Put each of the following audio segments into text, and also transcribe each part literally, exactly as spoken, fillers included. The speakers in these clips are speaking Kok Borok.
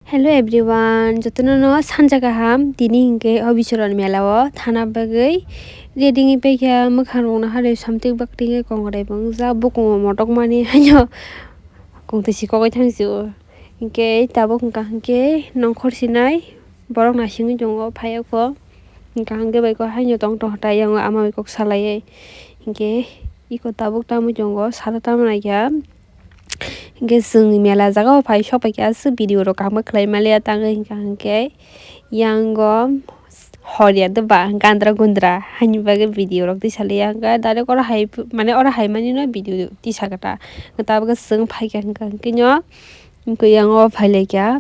Hello everyone, jotono no sanja kaham. Tini hinkhe o Bichoron mela o thana bagwi ready wngwi paikha, mwkhang rokno harwi samtwi baktwi wngwi kongrai bo wngjak, bukungo motok mani haino kongtwi si kogwi thang si o. Hinkhe tabuk wngkha hinkhe nongkhor sinai borok naisingwi tongo, phai o kho. Hinkha hinkhe bai kho haino tong tong tai, yang ama bai kok salai. Hinkhe iko tabuk tamwi tongo, salo tamo naikha. Hinkhe chwng mela jaga o phai sok paikha, aswk video rok kaham khe khlai maliya, tangwi hinkha hinkhe yango hor ya de ba gandra gundra haini bagwi video rok tisa liya, hinkhe direct oro hai mane oro hai mani no video tisa khe ta, tabuk chwng phaikha hinkha hinkhe no, hinkhe yango phai laikha,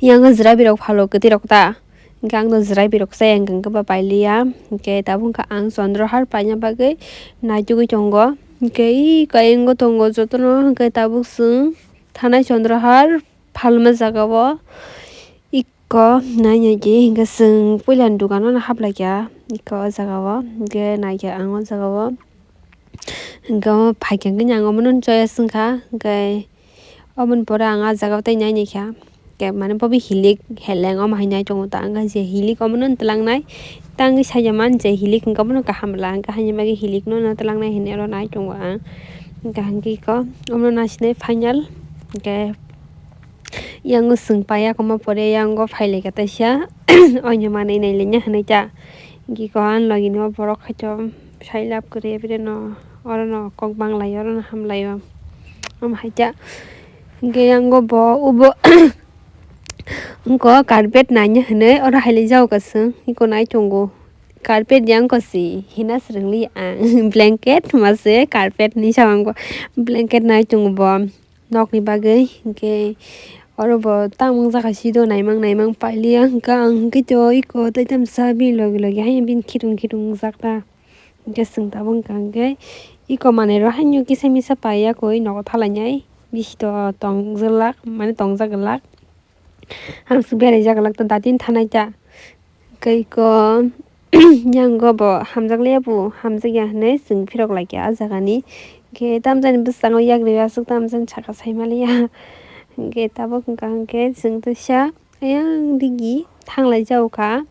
yango jwra birok phalo kwtwi rok ta. Hinkhe ang no jwrai birok chaya hinkhe ba pailiya. Hinkhe tabuk wngkha ang Chondrohar paina bagwi naitugwi tongo. Hinkhe iko ayang o tongo jotono, hinkhe tabuk chwng thanai Chondrohar phalma jaga o. Iko nai naidi hinkhe chwng puila ni dukano no haplaikha iko o jaga o. Hinkhe naikhe ang o jaga o. Hinkhe omo phaikha hinkhe ang omono choice wngkha, hinkhe oboni pore ang ah jaga o tei nai naikha, hinkhe mane bo bo hilik heleng omo hai nai tongo ta, hinkhe je hilik omono twlangnai, tangwi saida man je hilik hinkhe omono kaham bwla, hinkhe haini bagwi hilikno no twlangnai hinwi oro nai tongo ang, hinkhe hinkhe iko omono naisinai final, hinkhe yango chwng paiya omo pore yango phailaikha taisa, oino manwi nailaina hinwi ta, hinkhe iko ani logini o borok khaito. Sai lab kwrwi, bini no oro no kok bang lai o, oro no ham lai o. Omo hai khe, hinkhe yango bo ubo wngkha carpet naina hinwi oro hai lai jago chwng, iko nai tongo. Carpet yang ko si hina swrwng li ang, blanket ma se carpet ni samung bo, blanket nai tongo bo. Nokni bagwi hinkhe oro bo tamung jaka si do naimang naimang pailiya, hinkhe ang hinkhe to iko tei tamsa bini logi logi haino bini khitung khitung wngjak ta. Hinkhe chwng tabuk wngkha hinkhe iko manwi rok haino kisa misa paiya koi nogo thalainai bisi to tongjwlak mane tongjak glak. Hamswk beraijak glak ta datini thanai ta. Tei iko yango bo hamjakliya bo hamjakya hinwi chwng phirok laikha ah jagani. Hinkhe tamjani bwskango yak rwi aswk tamjani saka saimaliya. Hinkhe tabuk wngkha hinkhe chwng teisa ayang digi thanglai jagokha.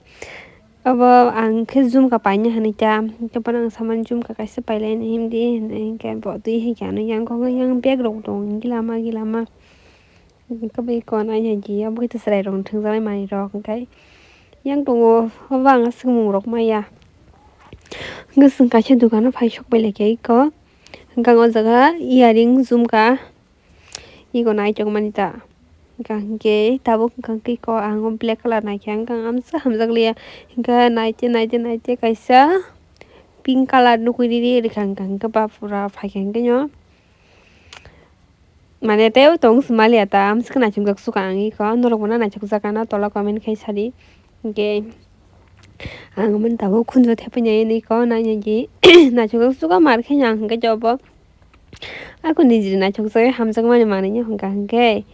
Obo ang khe jumka paina hinwi ta, hinkhe bono ang samani jumka kaisa pailaini himdi hinwi, hinkhe bo twi hinkhe ano yang kok yang bag rok tongo gila ma gila ma. Hinkhe bai iko nai nai di, obo khe chwrai rok thwngjaknai manwi rok, hinkhe yang tongo, obo ang aswk mung rok maya. Hinkhe chwng kaisa dukano phai sok bai laikha iko, hinkhe ang o jaga earring, jumka, iko nai tongmani ta. Hinkhe, hinkhe tabuk hinkhe iko ang o black colour naikha, hinkhe ang amsa hamjakliya, hinkhe naite naite naite kaisa pink colour nukwi riri rikha, hinkhe ba pura phaikha hinkhe no. Mane tei tong swmaliya ta, amswkhe naithokjak sukha ang iko, norokbo na naithokjak ano tola comment khai sadi. Hinkhe ang omo tabuk khunju thepai nai iko, nai nai di naithokjak sukha mar khe ang hinkhe jobo. Ako nijini naithokjak hamjakmani manwi no hwnkha hinkhe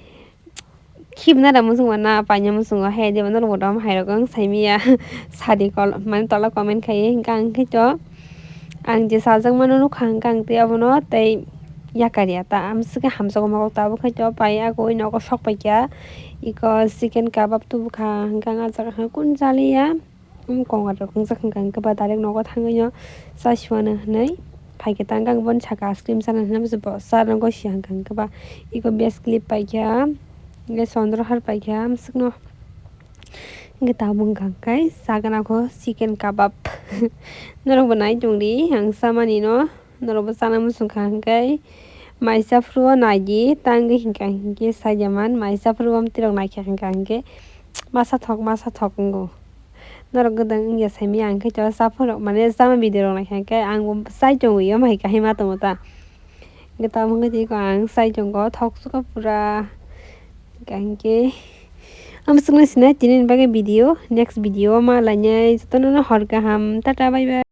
khibna da muchungma na paina muchungo he diba norokbo dom hai rok wng saimanya sadi kol mane tola comment khai hinkhe ang khe to. Ang je chajakmano nukha hwnkha ang tei abono tei yakarya ta amswkhe hamjakgo mokol tabuk khe to pai agoi nogo sok paikha iko chicken kabab tubukha hwnkha ang ah jaga khe kun chaliya. Omo kongar rok wngjakha hwnkha hwnkhe ba direct nogo thangwi no chasiwano hinwi phaikhe tangkha ang boni saka ice cream chana hinwi bo charno gosia hwnkha hwnkhe ba iko base clip paikha hwnkhe chondrohar paikha amswkno. Hwnkhe tabuk wngkha khe chagana kho chicken kabab. Norokbo nai tongdi ang chamani no, norokbo chana muchungkha hwnkhe mai chaphuru o naidi tangwi hinkha hinkhe saida man mai chaphuru o amtwi rok naikha hinkha hinkhe masa thok masa thok wngo. Norok gwdang wngya saimanya ang khe chaphuru rok mane chama video rok naikha hinkhe ang bo chai tongwi omo hai kahima tongo ta. Hwnkhe tamo wngkha tei ang chai tongo thok sukha pura. Hwnkha hinkhe amswkno sinai tini ni bagwi video, next video o ma lainai jotono no hor kaham, tata bye bye.